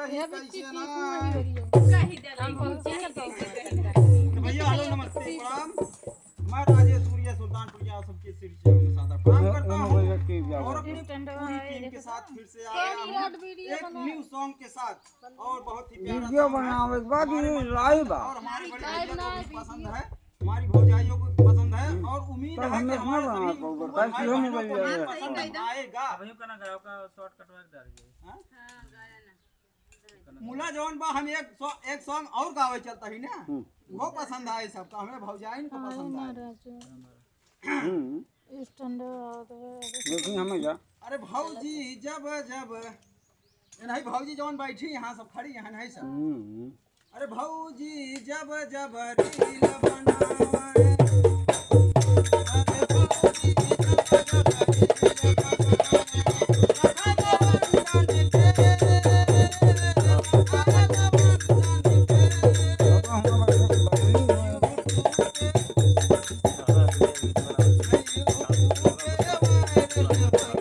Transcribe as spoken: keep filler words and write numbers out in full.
ये भी कैसे चीज़ ना? वही हो रही है। कहीं दे रही हम हो। पहुँचे हैं तो। तो भैया, हेलो, नमस्ते, प्रणाम। मैं राजेश सूर्य, सुल्तानपुरिया, सबके सिर से सादर प्रणाम करता हूँ। और अपनी पूरी टीम के साथ फिर से आ गया हूँ एक न्यू सॉन्ग के साथ, और बहुत ही प्यारा वीडियो बनावे के बाद ये लाइव बा। और हमारे बड़े भैया को भी पसंद है, हमारी भौजाइयों को पसंद है, और उम्मीद है कि हमारे सभी भाई बहनों को भी पसंद आएगा। अभी का ना गाँव का शॉर्ट कटवा के डाल दिए। हाँ? मुला जौन बा, हम एक सौ, एक सॉन्ग और गावे चलता ही ना, हम्म। वो पसंद आए सबका, हमें भौजाइन को पसंद आए। हम्म। लेकिन हमें जा। अरे भौजी जब जब, ये नहीं भौजी जौन बैठी यहाँ सब खड़ी यहाँ नहीं सब। हम्म। अरे भौजी जब जब रील बनावे, अरे भौजी जब जब रील बनावे,